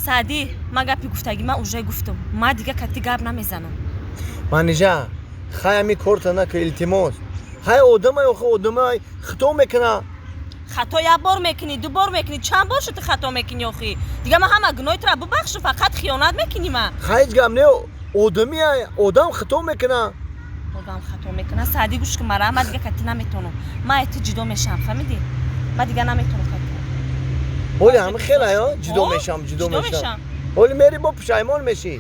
Саъдӣ, ман гапи гуфтагӣ ман уже гуфтам, ман дига кати гап намезанам. Манижа, хай ҳами корта нака, илтимос. Хай одамай, охи одамай хито мекуна. Хато як бор мекунӣ, ду бор мекунӣ, чанд бор шуд ту хато мекунӣ охи? Дига ман ҳама гуноҳи тура бубахшум, фақат хиёнат мекунӣ ман. Хай ҳеҷ гап не, одами одам хито мекуна. Одам хато мекуна. Саъдӣ, гӯш кун мара, ман дига кати наметонам. Ман ай ту ҷудо мешавам, фаҳмидӣ? Ман дига наметонам кати. Ҳоли ҳама хеле ҷудо мешавам, ҷудо мешавам. Ҳоли мери бо пушаймон мешӣ.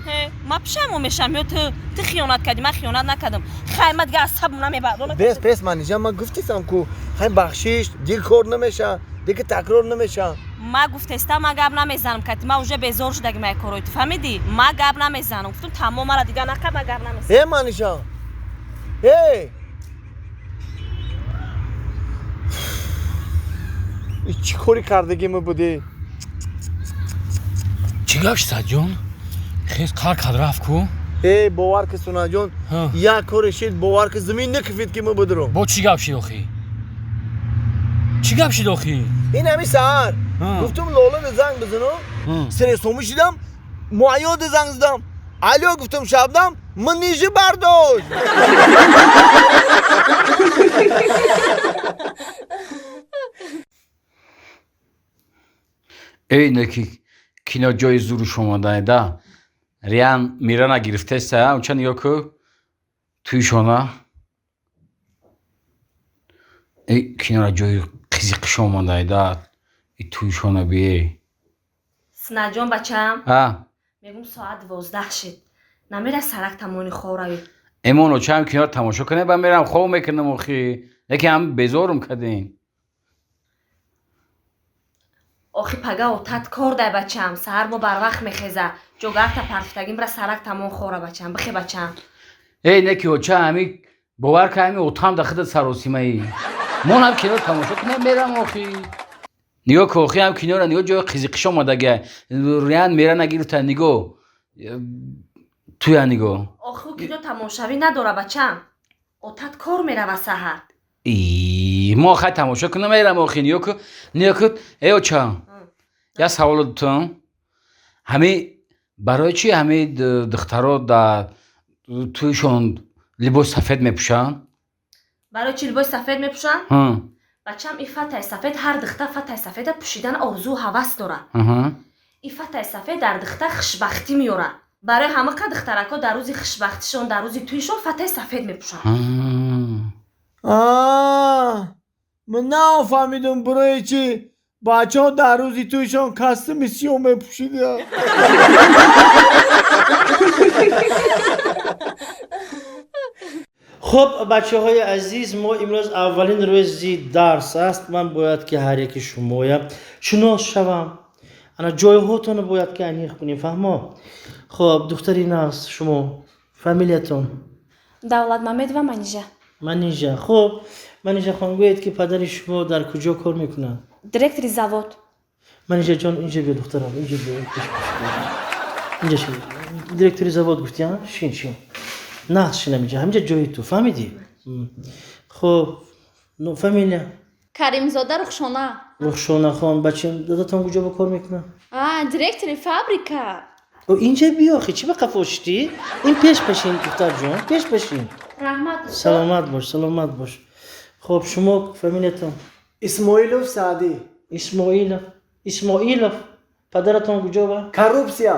Ман пушаймон мешавам ё ту? Ту хиёнат кардӣ, ман хиёнат накардам. Хай ман дига асабам намебардорам. Бес, бес, Манижа, ман гуфтистам ку хай бахшиш, дил кор намеша, дига такрор намеша. Ман гуфтестам, ман гап намезанам кати, ман уже безор шудагим ай корои ту, фаҳмидӣ? Ман гап намезанам. Гуфтам тамом, мара дига нақа, ман гап намезанам. Э, Манижа, э, чӣ кори кардагима будӣ? Чӣ гап шуд, Саъдҷон? Хез қар кад рафт ку. Э, бовар ки, Сунаҷон, як коре шид, бовар ки, замин накифид ки ма будурум. Бо чӣ гап шид охи? Чӣ гап шид охи? Ин ҳами саҳар гуфтум Лолада занг бизанам, стресс омӣ шидам, Муайёда занг задам. Алё гуфтум, Шабнам Манижа бардошт. Эй, неки кино ҷои зуруш омадаеда. Риан Мирана гирифтеста, унча нигоҳ ку, туишона. Эй, кинора ҷои қизиқиш омадаеда. И туишона бие. Синаҷон, бачаам, мегум соат 12 шид, намера сарак тамони хоб равӣ? Эмоно чаам киноро тамошо кунем, ба мерам хоб мекунам охи. Яке ҳам безорум кардем. Охи пага отат кор дай, бачаам, саҳар мо барвақт мехеза, ҷогарта партифтагим, бира сарак тамон хора, бачаам, бихе, бачаам. Эй, неки оча, ҳами бовар ка, ҳами отам да худат саросимаӣ. Монам киноро тамошо кунем, мерам охи. Нигоҳ ку охи, ҳам киноро нигоҳ, ҷои қизиқиш омадага. Риан Мера нагирифта, нигоҳ. Туя нигоҳ. Охи кино тамошавӣ надора, бачаам, отат кор мерава саҳар. Мо хай тамошо кунам, мерам охи, нигоҳ ку, нигоҳ ку. Эй оча, як саволо дутам. Ҳами барои чӣ ҳами духтаро дар туишон либоси сафед мепӯшанд? Барои чӣ либоси сафед мепӯшанд? Бачаам, ин фатаи сафед, ҳар духта фатаи сафеда пӯшидан орзу ҳавас дорад. Ин фатаи сафед дар духта хушбахтӣ меорад. Барои ҳамақа духтаракҳо дар рӯзи хушбахтишон, дар рӯзи туишон фатаи сафед мепӯшанд. Ман нафаҳмидум, барои чӣ бачаҳо дар рӯзи туишон костюми сиёҳ мепӯшиданд. Хуб, бачаҳои азиз, мо имрӯз аввалин рӯзи дарс аст. Ман бояд ки ҳар яки шумоя шинос шавам, ана ҷойҳотонро бояд ки аниқ кунем, фаҳмо? Хуб, духтари нағз, шумо фамилиятон? Давлатмамедова Манижа. Манижа. Хуб, Манижахон, гӯед ки падари шумо дар куҷо кор мекунад? Директори завод. Манижаҷон, инҷа биё, духтарам, инҷа биё, инҷа шин. Директори завод гуфти, шин, шин, нағз шинам инҷа, ҳаминҷа ҷои ту, фаҳмидӣ? Хуб, фамилия? Каримзода Рухшона. Рухшонахон, бача, дадатон куҷо ба кор мекунад? Директори фабрика. Инҷа биё, охи, чӣ ба қафо шидӣ? Ин пеш пешин, духтарҷон, пеш пешин. Раҳмат. Саломат бош, саломат бош. Хуб, шумо фамилиятон? Исмоилов Саъдӣ. Исмоилов, Исмоилов, падаратон куҷо ба? Коррупсия.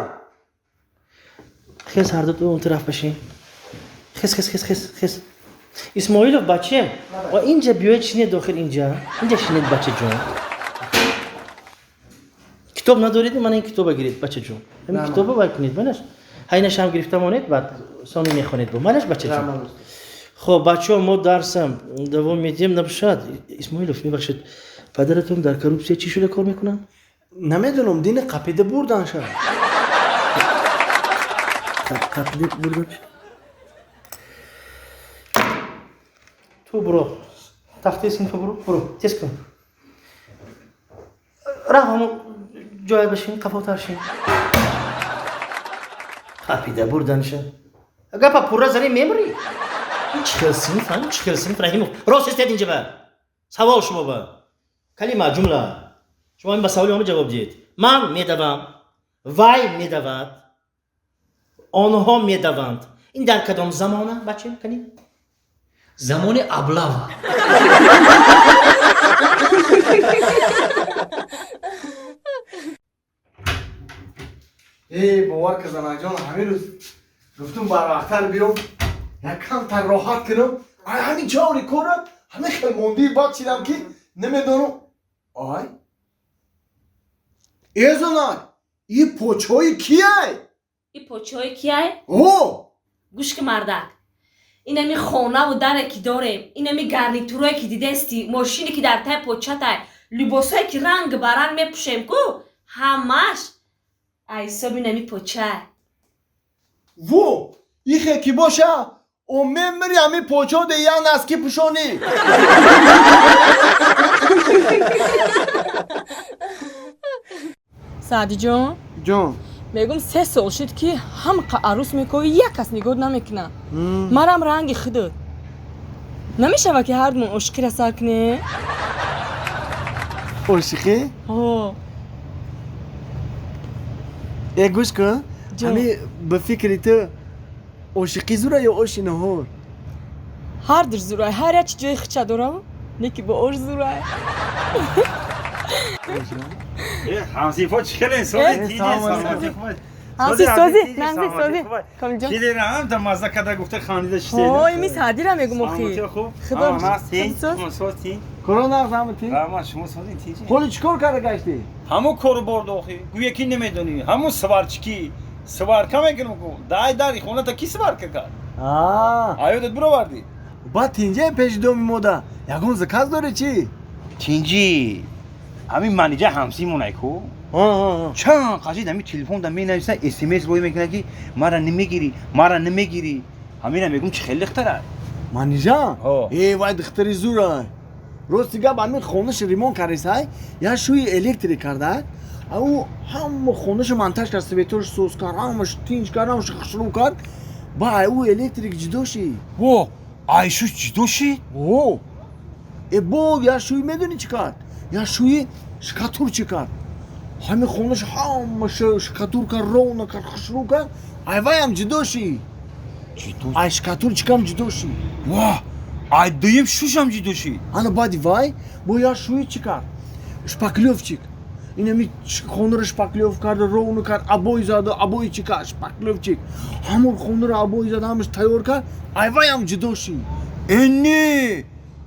Хез, ҳардуто он тараф башин. Хез, хез, хез, хез, хез. Исмоилов, бачем, ва инҷа биёед, шинед дохил, инҷа, инҷа шинед, бачаҷон. Китоб надоред? Мана ин китоба гиред, бачаҷон, ҳамин китоба вай кунед, манаш ҳайнашам гирифта монед, баъд сони мехонед бо манаш, бачаҷон. Хоб, бачаҳо, мо дарсам давом медиҳем, набошад. Исмоилов, мебахшед, падаратон дар коррупсия чӣ шуда кор мекунанд? Намедонам, дини қапида бурдан шад. Қапида бурдан. Ту буро, тахтаи синфа буро, буро, тез кун. Раф, ҳамо ҷоя башин, қафотар шин. Қапида бурданша. Гапа пурра зани, мемурӣ. Ин чӣ хел синф, чӣ хел синф? Раҳимов, рост истед инҷа. Ба савол шумо ба калима, ҷумла, шумо ин ба саволи мо ҷавоб диҳед. Ман медавам. Вай медавад, онҳо медаванд. Ин дар кадом замона, бача, кани? Замони аблава. Эй, бовар ка, занаҷон, ҳамин рӯз гуфтум барвақттар биём, якамтар роҳат кунам. Ай ҳамин чаври кора ҳамин хел мондии бад шидам, ки намедонам. Ай, э занак, и почҳои кияй? И почҳои кияй? О. Гӯш ки, мардак, инами хонаву даре ки дорем, инами гарнитурое ки дидести, мошине ки дар таи початай, либосое ки ранг ба ранг мепӯшем ку, ҳамаш айсоби инами почай. Во, ихе ки боша, о мемири, ҳамин почҳо де як носки пӯшонӣ. Саъдиҷон. Ҷон. Мегум, 3 сол шуд, ки ҳамқа арӯс мековӣ, як кас нигоҳ намекуна. Марам ранги худат намешава, ки ҳардумон ошиқира сар кунем. Ошиқӣ? Ҳо. Э, гӯш кун. Ҷон. Ҳами ба фикри ту, ошиқӣ зура ё оши наҳор? Ҳар душ зурай, ҳар як чи ҷои хича дорам, не ки бо ош зурай. Ҳамсифо чӣ хеле сози? Ҳамси сози, нағзи сози, Комилҷон. Чидерам да мазза када гуфта хандида шидед. Ҳой, ми Саъдира мегум охи. Худо. Коро нағз, ҳама тин? Раҳмат, шумо созин, тинҷи? Ҳоли чӣ кор карда гаштӣ? Ҳамун кору борд охи, гӯя ки намедонӣ, ҳамун сварчикӣ, сварка мекунам ку. Дай дари хоната ки сварка кард? Аёдат бировардӣ? Баъд тинҷе, пеши доми мода ягон заказ дорӣ, чӣ? Тинҷи, ҳамин маниҷа ҳамсимонай ку, чанд қашид ҳамин телефонда менависа, смс рӯй мекунад, ки мара намегирӣ, мара намегирӣ. Ҳамина мегум, чӣ хеле духтара. Манижа? Э, вай духтари зурай. Рости гап, ҳамин хонаши ремонт кардисай, як шӯи электрик карда, ау ҳама хонаша монтаж кард, светош соз кард, ҳамаш тинҷ кард, ҳамаш хушрӯ кард. Ба ай ӯ электрик ҷудо шид. Во, айшуш ҷудо шид? О, э, бо як шӯи медонӣ чӣ кард? Як шӯи шкатур чӣ кард, ҳамин хонаш ҳамаша шкатур кард, ровно кард, хушрӯ кард. Ай вайам ҷудо шид, ай шкатурчикам ҷудо шид. Ва, ай дуюм шушам ҷудо шид. Ана баъди вай бо як шӯи чӣ кард, шпаклёвчик, инами хонаро шпаклёв карда, ровно кард, обои зада, обои чӣ кард, шпаклёвчик ҳамон хонаро обои зада, ҳамаш тайёр кард. Ай вайам ҷудо шид. Э, не,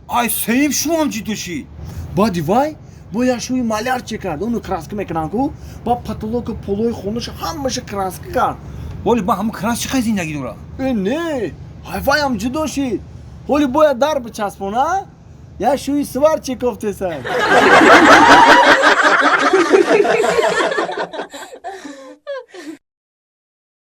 ай сеюм шуам ҷудо шид. Баъди вай бо як шӯи маляр чӣ кард, ону краска мекунанд ку, ба потолока, полои хонаша ҳамаша краска кард. Воли, ба ҳамун крас чӣ қай зиндагӣ дора? Э, не, ай вайам ҷудо шид. Ҳоли бояд дар бичаспона, як шӯи сварчик кофтесай.